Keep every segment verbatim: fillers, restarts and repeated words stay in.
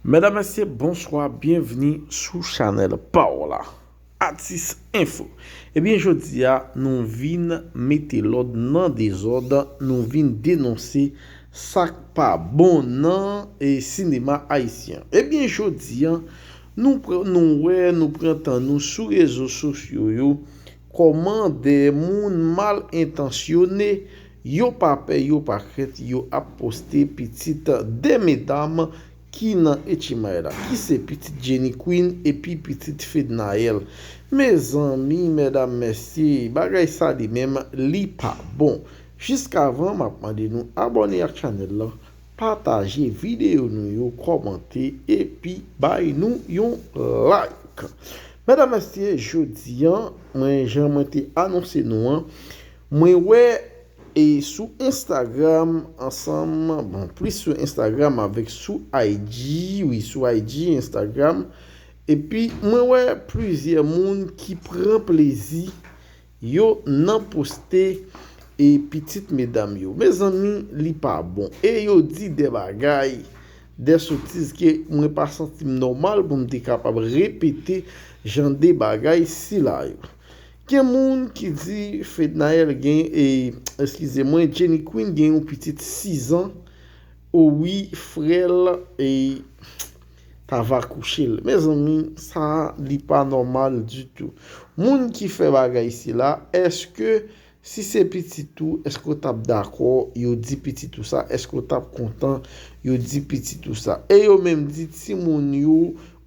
Medam, mesye, bonswa, byenvni sou chanèl pa w la, Atis Enfo. Ebyen, jodi a, nou vin mete lòd nan dezòd, nou vin denonse sa k pa bon nan e sinema ayisyen. Ebyen, jodi a, nou pran, nou wè, nou pran tan nou sou rezo sosyo yo, kòman de moun mal entansyone, yo pa pè, yo pa krent, yo ap poste pitit de medam ki nan H M I la, ki se pitit Jenny Queen epi pitit Fednaelle. Mezanmi, medam, mesye, bagay sa li menm, li pa bon. Jiskavan, m ap mande nou abòne ak chanèl la, pataje videyo nou yo, kòmante, epi bay nou yon like. Medam, mesye, jodi a, mwen, jan mwen te anonse nou an, mwen wè e sou Instagram ansanm, bon, plis sou Instagram avèk sou I G, wi, sou I G, Instagram. Epi, mwen wè plizyè moun ki pran plezi yo nan poste e pitit medam yo. Mezanmi, li pa bon. E yo di de bagay, de sotiz ke mwen pa santi m nòmal pou m te kapab repete jan de bagay sila yo. Gen moun ki di Fednaelle gen, e, eskize mwen, Jenny Queen gen yon pitit sizan. O wi, frè l, e, t ava kouche l. Mezanmi, sa a, li pa nòmal ditou. Moun ki fè bagay sila, èske, si se pitit ou, èske w t ap dakò yo di pitit ou sa? Èske w t ap kontan yo di pitit ou sa? E yo menm di timoun yo,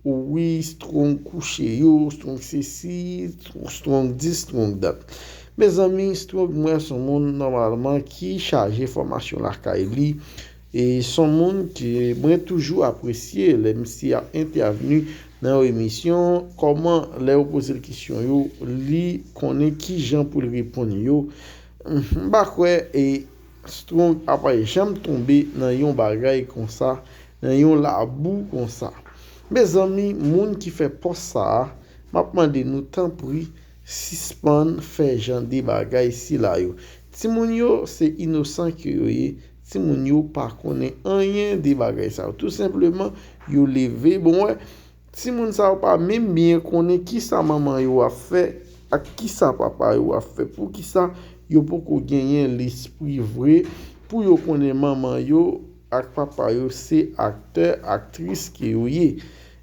wi, Strong kouche yo, Strong sesi, Strong dis, Strong dat. Mezanmi, Strong, mwen, se yon moun, nòmalman, ki chaje enfòmasyon lakay li. E se yon moun ke mwen toujou apresye lè misye ap entèvni nan yon emisyon, kòman lè yo poze l kesyon yo, li konnen ki jan pou l reponn yo. M pa kwè, e, Strong ap janm tonbe nan yon bagay konsa, nan yon labou konsa. Mezanmi, moun ki fè pòs sa a, m ap mande nou, tanpri, sispann fè jan de bagay sila yo. Timoun yo, se inosan ke yo ye. Timoun yo pa konnen anyen de bagay sa yo. Tou senpleman, yo leve. Bon, wè, timoun sa yo pa menm byen konnen kisa manman yo ap fè ak kisa papa yo ap fè. Poukisa yo poko genyen lespri vre pou yo konnen manman yo ak papa yo se aktè, aktris ke yo ye?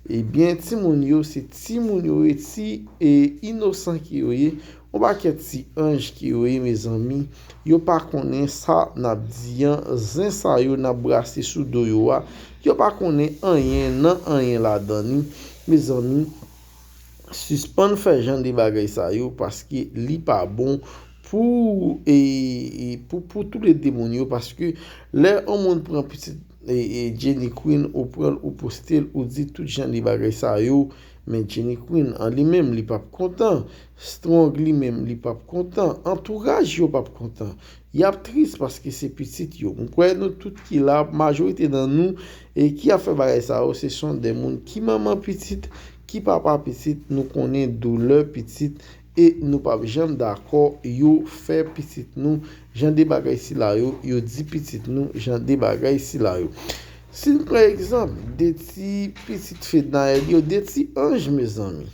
Ebyen, timoun yo, se timoun yo ye, ti, e, inosan ke yo ye, yon pakèt ti anj ke yo ye, mezanmi. Yo pa konnen sa n ap di an, zen sa yo n ap brase sou do yo a. Yo pa konnen anyen nan anyen ladan li. Mezanmi, sispann fè jan de bagay sa yo, paske li pa bon pou, e, e, pou, pou toulede moun yo, paske lè yon moun pran pitit, e, e, Jenny Queen, ou pran l, ou poste l, ou di tout jan de bagay sa yo, men Jenny Queen an li menm, li p ap kontan. Strong li menm, li p ap kontan. Antouraj yo p ap kontan. Y ap tris paske se pitit yo. M kwè nou tout ki la, majorite nan nou, e ki ap fè bagay sa yo, se son de moun ki manman pitit, ki papa pitit, nou konnen doulè pitit, e nou p ap janm dakò yo fè pitit nou jan de bagay sila yo, yo di pitit nou jan de bagay sila yo. Si n pran egzanp, de ti pitit Fednaelle yo, de ti anj, mezanmi.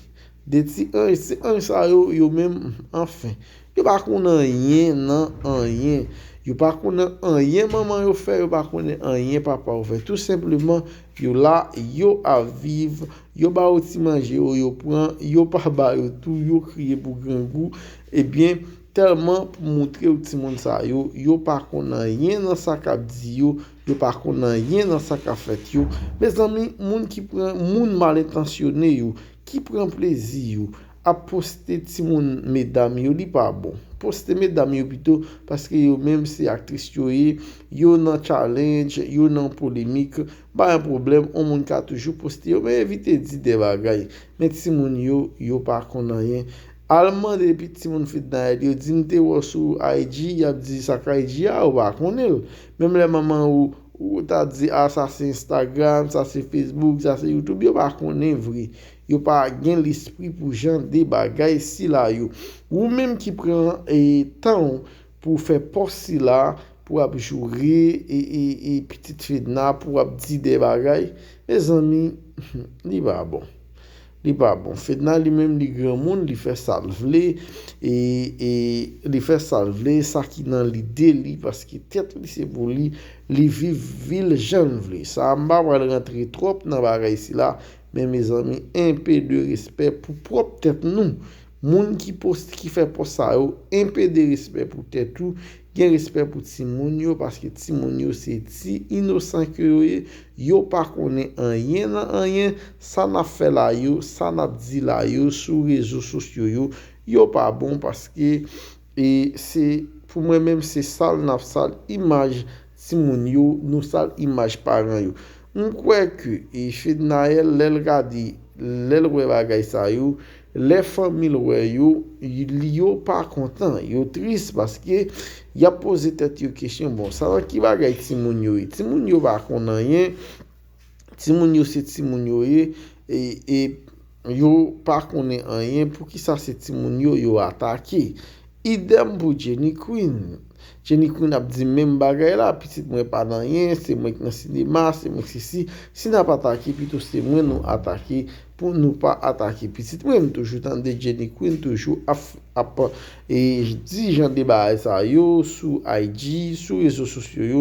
De ti anj, ti anj sa yo, yo menm, anfen. Yo pa konn anyen nan anyen. Yo pa konnen anyen manman yo fè, yo pa konnen anyen papa yo fè. Tou senpleman, yo la, yo ap viv, yo ba yo ti manje yo, yo pran, yo pa ba yo tou, yo kriye pou grangou. Ebyen, tèlman pou montre w timoun sa yo, yo pa konn anyen nan sa k ap di yo, yo pa konn anyen nan sa k ap fèt yo. Mezanmi, moun ki pran, moun mal entansyone yo, ki pran plezi yo ap poste timoun medam yo, li pa bon. Poste medam yo pito, paske yo menm se aktris yo ye, yo nan challenge, yo nan polemik, pa yon pwoblèm, yon moun ka toujou poste yo, men evite di de bagay. Men timoun yo, yo pa konn anyen. Al mande epi timoun Fednaelle yo, di m te wè w sou I G, y ap di sa k I G a, ou pa konnen l. Menm lè manman ou, ou ta di, a, sa se Instagram, sa se Facebook, sa se YouTube, yo pa konnen vre. Yo pa gen lespri pou jan de bagay sila yo. Ou menm ki pran, e, tan w pou fè pòs sila, pou w ap joure e, e, e pitit Fedna, pou w ap di de bagay. Mezanmi, li pa bon. Li pa bon. Fedna li menm li granmoun, li fè sa l vle, e, e li fè sa l vle, sa ki nan lide li, paske tèt li se pou li, li viv vi l jan l vle. Sa a m pa pral rantre twòp nan bagay sila, men mezanmi, enpe de respè pou pwòp tèt nou. Moun ki post, ki fè pòs sa yo, enpe de respè pou tèt ou, gen respè pou timoun yo, paske timoun yo se ti inosan ke yo ye, yo pa konnen anyen nan anyen, sa n ap fè la yo, sa n ap di la yo, sou rezo sosyo yo, yo pa bon, paske, e, se, pou mwen menm, se sal n ap sal imaj timoun yo, nou sal imaj paran yo. M kwè ke, e, Fednaelle, lè l gade, lè l wè bagay sa yo, lè fanmi l wè yo, li, yo pa kontan, yo tris, paske y ap poze tèt yo kesyon, bon, sa nan ki bagay timoun yo ye? Timoun yo pa konn anyen, timoun yo se timoun yo ye, e, e yo pa konnen anyen, poukisa se timoun yo yo atake? Idèm pou Jenny Queen. Jenny Queen ap di menm bagay la, pitit mwen pa nan anyen, se mwen k nan sinema, se mwen k sesi. Si n ap atake, pito se mwen nou atake pou nou pa atake pitit mwen. M toujou tande Jenny Queen toujou ap, ap, e, di jan de bagay sa yo sou I G, sou rezo sosyo yo.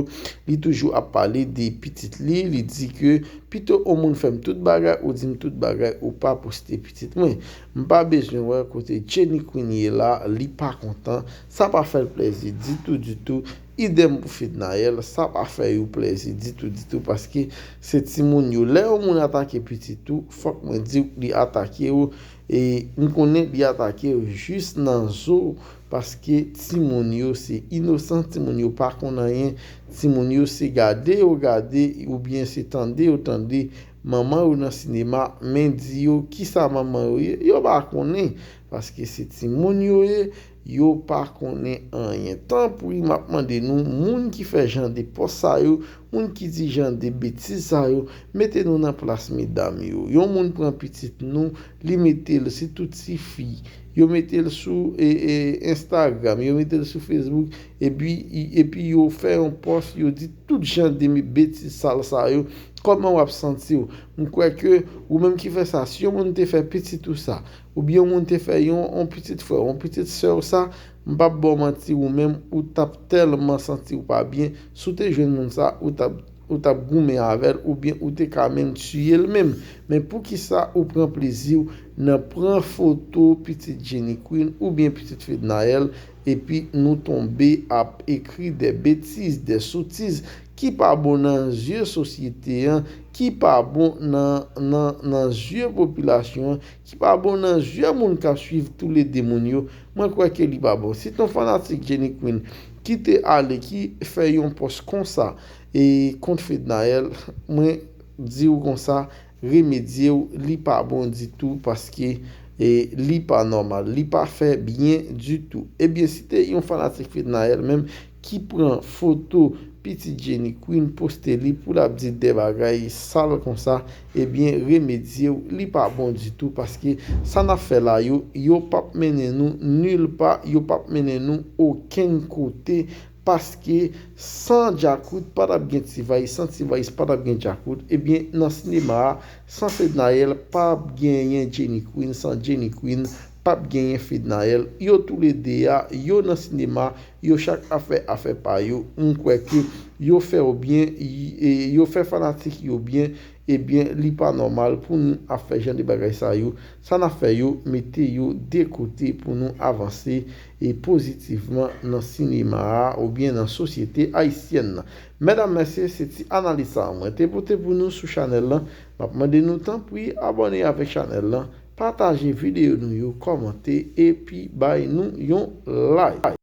Li toujou ap pale de pitit li, li di ke pito yon moun fè m tout bagay, ou di m tout bagay, ou pa poste pitit mwen. M pa bezwen wè kote Jenny Queen ye la, li pa kontan. Sa pa fè l plèzi ditou, ditou. Idèm pou Fednaelle, sa pa fè yo plèzi ditou, ditou, paske se timoun yo. Lè yon moun atake pitit ou, fòk mwen di w li atake w, e m konnen li atake w jis nan zo, paske timoun yo se inosan, timoun yo pa konn anyen, timoun yo se gade yo gade, oubyen se tande yo tande, manman yo nan sinema, men di yo kisa manman yo ye, yo pa konnen, paske se timoun yo ye, yo pa konnen anyen. Tanpri, m ap mande nou, moun ki fè jan de pòs sa yo, moun ki di jan de betiz sa yo, mete nou nan plas medam yo. Yon moun pran pitit nou, li mete l, sitou tifi, yo mete l sou, e, e, Instagram, yo mete l sou Facebook, epi, epi yo fè yon pòs, yo di tout jan de betiz sal sa yo. Kòman w ap santi w? M kwè ke ou menm ki fè sa, si yon moun te fè pitit ou sa, oubyen yon moun te fè yon, yon pitit frè w, yon pitit sè w sa, m p ap ba w manti, ou menm, ou t ap tèlman santi w pa byen. Si w te jwenn moun sa, ou t ap, ou t ap goumen avè l, oubyen ou te ka menm tiye l menm. Men poukisa ou pran plezi w nan pran foto pitit Jenny Queen oubyen pitit Fednaelle, epi nou tonbe ap ekri de betiz, de sotiz ki pa bon nan zye sosyete an, ki pa bon nan, nan, nan zye popilasyon an, ki pa bon nan zye moun k ap swiv toulede moun yo. Mwen kwè ke li pa bon. Si t on fanatik Jenny Queen ki te ale, ki fè yon pòs konsa, e, kont Fednaelle, mwen di w konsa, remedye w, li pa bon ditou, paske, e, li pa nòmal, li pa fè byen ditou. Ebyen, si te yon fanatik Fednaelle menm ki pran foto pitit Jenny Queen, poste li pou l ap di de bagay sal konsa, ebyen, remedye w, li pa bon ditou, paske sa n ap fè la yo, yo p ap mennen nou nil pa, yo p ap mennen nou okenn kote, paske san Djakout pa t ap gen T-Vice, san T-Vice pa t ap gen Djakout, ebyen, nan sinema a, san Fednaelle pa ap genyen Jenny Queen, san Jenny Queen p ap genyen Fednaelle. Yo toulede a, yo nan sinema, yo chak ap fè afè pa yo. M kwè ke yo fè yo byen, y-, e yo fè fanatik yo byen, ebyen, li pa nòmal pou nou ap fè jan de bagay sa yo. Sa n ap fè yo, mete yo de kote pou nou avanse e pozitivman nan sinema a oubyen nan sosyete ayisyèn nan. Medam, mesye, se ti analiz sa a mwen te pote pou nou sou chanèl lan. M ap mande nou tanpri abòne avèk chanèl lan, pataje videyo nou yo, kòmante epi bay nou yon like.